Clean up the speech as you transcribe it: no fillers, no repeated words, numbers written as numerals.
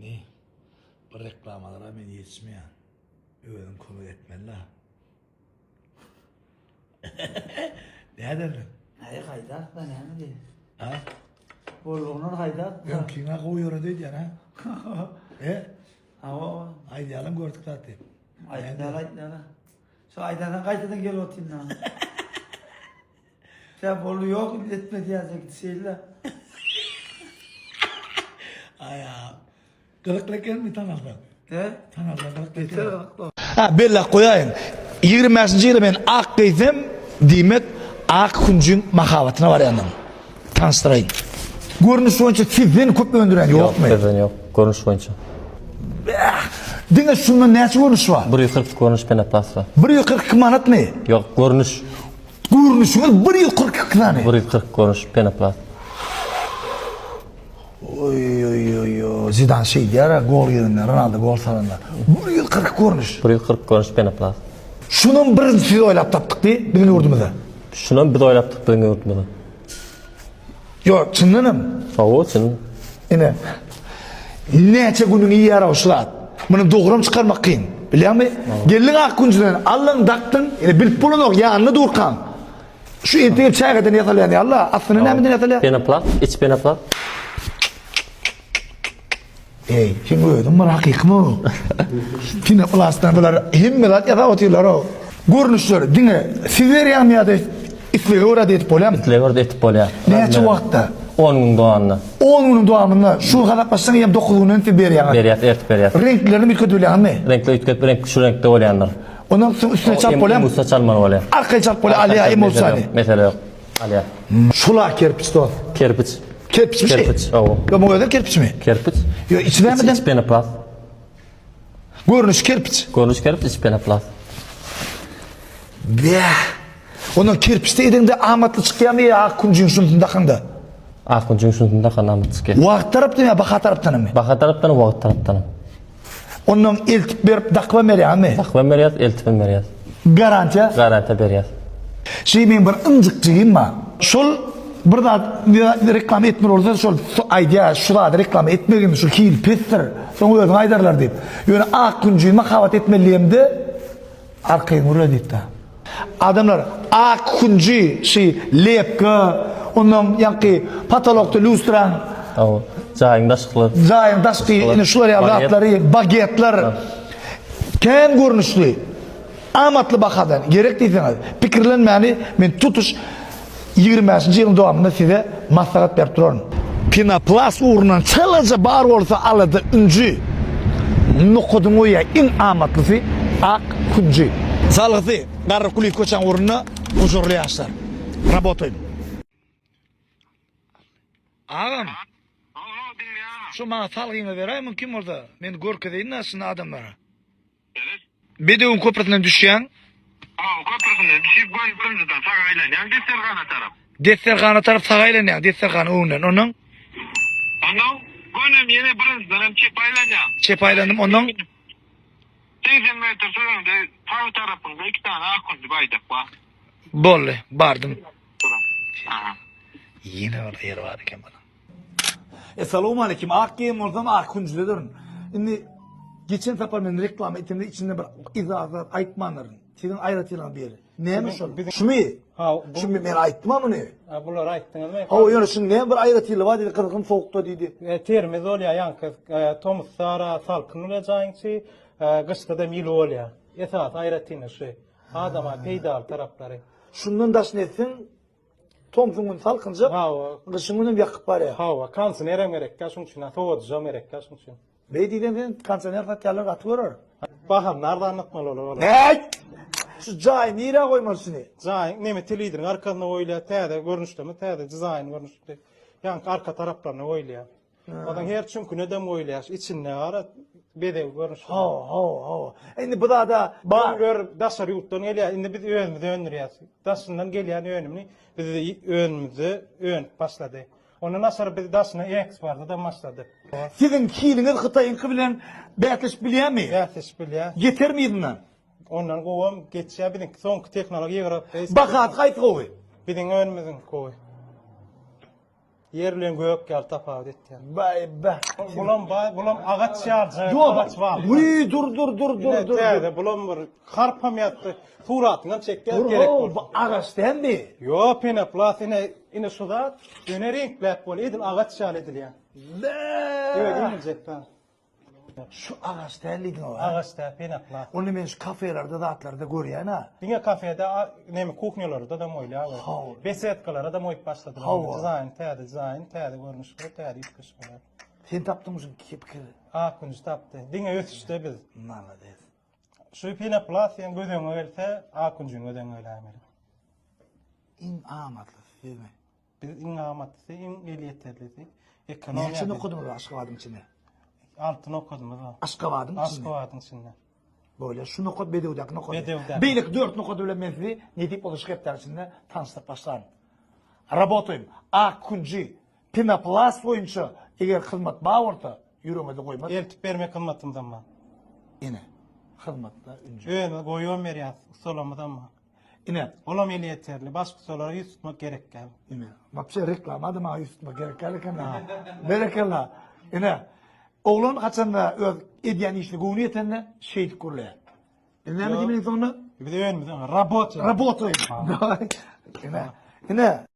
Indi bu reklamalara men ýetişmeýän. Özüň kömek etmeli-la. Näderdiň? Aý haýdap-da näme diýip. Ha? Boldugyny haýdap. Öňkiňe gowy ýöredi öýdýän, ha? E? Hawa. Aýdýalam gördük zat diýip. Aýtmaly aýtmaly. Şu aýdandan gaýtadan gelip otyryn da. Sen boldy ýok indi etme diýýän şeýle. Aý, gyzykly ekenmi tanalsaň? He? Tanalsaň gyzykly eken. Ha, belläp goýaýyň. 25-nji ýyly men ak geýsem, diýmek, ak künjüň mahabatyna barýandym. Tanyşdyraýyn. Görnüş boýunça sizden köp öndüren ýokmy? Ýok, bizden ýok. Görnüş boýunça. Bäh! Diňe şundan näçe görnüş bar? 142 görnüş penoplast bar. 142 manatmy? Ýok, görnüş. Görnüşiňiz 142 sany. 140 görnüş penoplast. Oý oý oý oý. Zidan şeý diýär, gol girende, Ronaldo gol salanda. 140 görnüş. 140 görnüş penoplast. Şunam birinji siz oýlap tapdyk diý biziň ýurdumyzda. Şunam biz oýlap tapdyk biziň ýurdumyzda. Ýok, çyndanam. Hawa, çyn. Ine. Näçe günüňi iýýär-ow şu zat. Muny dogram çykarmak kyn. Bilýäňmi? Geldiň ak künjüden, aldyň, dakdyň, ine bilip bolanok, ýanynda durkaň. Şu entegem çägeden ýasalýan ýaly-la, aslynda nämeden ýasalýar? Penoplast, iç penoplast. Eý, seň özüň bir hakykymy o? Penoplastdan bular hemme zat ýasap otyrlar-ow. Görnüşleri diňe siz berýäňmi ýa-da islege görä-de edip bolýarmy? Islege görä-de edip bolýar. Näçe wagtda? On günüň dowamynda. On günüň dowamynda şu hasaplaşsaň eýýäm dokuz günden siz berýäňiz. Berýäs, ertip berýäs. Reňklerini üýtgedip bilýäňizmi? Reňkleri üýtgedip, reňk şu reňkde bolýandyr. Ondan soň üstüne çalyp bolýarmy? Emulsiýa çalmaly bolýar. Arkaýyn çalyp bolýar, alýar emulsiýany. Mesele ýok. Alýar. Şula kerpiç dost. Kerpiç. Kerpiçmi şey? Kerpiç, hawa. Ýok, muň özem kerpiçmi? Kerpiç. Ýok, içi nämeden? Içi penoplast. Görnüşi kerpiç. Görnüşi kerpiç, içi penoplast. Bäh. Ondan kerpiçde edeňde amatly çykýarmy ýa ak künjüň şunusyny dakaňda? Ak künjüň şunusyny dakanda amatly çykýar. Wagt tarapdan ýa baha tarapdanmy? Baha tarapdan, wagt tarapdanam. Ondan eltip berip dakybam berýäňmi? Dakybam berýäs, eltibem berýäs. Garantiýa? Garantiýa berýäs. Şeý meň bir ynjyk jigim bar. Şol bir zat reklama etmeli bolsa şol aýdýar şu zady reklama etmegin şu hil pesdir. Soň özüň aýdarlar diýip. Ýöne ak künjini mahabat etmeli diýemde arkaýyn gürle diýipdi. Adamlar ak künji şi lepka ondan ýaňky patolokda lýustraň Hawa. Jaýyň daşkylar. Jaýyň daşky ine şular ýaly zatlary bagetler kän görnüşli amatly bahadan gerek diýseňiz pikirlenmäni men tutuş 25-nji ýylyň dowamynda size maslahat berip duraryn. Penoplast ugrundan çalaja bar bolsa alada ünji nokadyňy goýýar iň amatlysy ak hünji. Salgysy Garry Kulyýew köçäň ugrunda Gujurly ýaşlar. Rabotaýyn. Agam. Şu maňa salgyňy beräý mümkin bolsa men görkezeýin-dä şuny adamlara. Bedewiň köprüsinden düşýäň. Hawa, köprüsinden düşüp, göni birinjiden saga aýlanýaň, desterhana tarap. Desterhana tarap saga aýlanýaň, desterhana öňünden. Ondan? Ondan gönem ýene birinjiden hem çepe aýlanýaň. Çepe aýlandym, ondan? 80 metr söweňde sag tarapyňda iki sany ak baýdak bar. Boldy, bardym. Aha. Ýene bir ýer bar eken munuň. Essalawmaleýkim, ak geýen bolsam ak künjüdedirin. Indi geçen sapar men reklama etemde içinde bir yza zat aýtmandyryn. Siziň aýratynlygyň biri. Näme şol? Şumy? Şumy men aýtdym-a muny. Ha, bulary aýtdyňyzmy? Hawa, ýöne şuň näme bir aýratynlygy bar diýdi, gyzgyn sowukda diýdi. E, termiz bolýar, ýaňky e, tomusda ara salkyn bolýar jaýyň içi, e, gyşda-da ýyly bolýar. Esasy aýratynlygy şu. Adama peýdaly taraplary. Şundan daşyny etseň, Tomsuň güni salkynjak, Hawa. gyşyň günem ýakyp barýar. Hawa, kondisionerem gerekkä şuň üçin, sowadyjam gerekkä şuň üçin. Beý diýseň sen kondisioner satýanlar gaty görer. Bahany arzanlatmaly bolar olar. Äýt! Şu jaýy nirä goýmaly şuny? Jaýyň neme telewizoriň arkasyna goýulýar, täze görnüşdemi, täze dizaýn görnüşde. Ýaňky arka taraplaryna goýulýar. Onuň her çüňküne-dem goýulýar. Içinde gara bezeg görnüşi. Hawa, hawa, hawa. Indi bu zada bar. Öňler daşary ýurtdan gelýär, indi biz özümiz öndürýäris. Daşyndan gelýän önümini biz önümizde önüp başlady. Ondan daşary biz daşyna eksporta-da başladyk. Siziň hiliňiz Hytaýyňky bilen bäsleşip bilýärmi? Bäsleşip bilýär. Ýetermi yzyndan? Ondan gowam geçýär biziňki soňky tehnologiýa ýewropeýski. Bahasy haýsy gowy? Biziň önümiziňki gowy. Ýer bilen gök ýaly tapawut etýär. Baý be. Bulam baý, bulam agaç ýaly, Ýok. agaç bar. Wiý, dur dur dur dur dur. Täze bulam bir harpam ýatdy. Suratyny hem çekýär Dur, gerek ho, bolsa. bu agaç dälmi? Ýok, penoplast ine ine şu zat ýöne reňkläp bolýar, edil agaç ýaly edilýär. Be. Ýok, injek bar. Şu agaç däl diýdiň o. Agaç däl, penoplast. Ony men şu kafelerde zatlarda görýän-a. Diňe kafede, neme kuhnýalarda da goýulýar. Hawa. Besedkalara da goýup başladylar. Hawa. Dizaýn, täze dizaýn, täze görnüş, täze üýtgeşmeler. Sen tapdyňmy şu pikiri? Ak künji tapdy. Diňe ösüşde biz. Malades. Şu penoplast seň göz öňüňe gelse, ak künjüň göz öňüňe geläýmeli. Iň amatlysy sizmi? Biz iň amatlysy, iň elýeterlisi. Ekonomiýa. Näçe nokadyňyz bar Aşgabadyň içinde? Alty nokadymyz bar. Aşgabadyň içinde? Aşgabadyň içinde. Bolýar. Şu nokat Bedewdäki nokat. Bedewdäki. Beýleki dört nokady bilen men sizi nesip bolsa şu hepdäniň içinde tanyşdyryp başlaryn. Rabotaýym. Ak künji penoplast boýunça eger hyzmat bar bolsa, ýüregiňizde goýmaz. Eltip bermek hyzmatymyzam bar. Ine, hyzmatda ünji. Özümiz goýubam berýäs, ussalarymyzam bar. Ine. Olam elýeterli. Başga ustalara ýüz tutmak gerek däl. Ine. Wapşe reklama da maňa ýüz tutmak gerek däl eken. Berekella. Ine. Oglan haçanda öz edýän işine göwni ýetende şeýdip gürleýär. Biz näme diýmeli soňunda? Biz önümizden rabota. Rabota. Ine. Ine.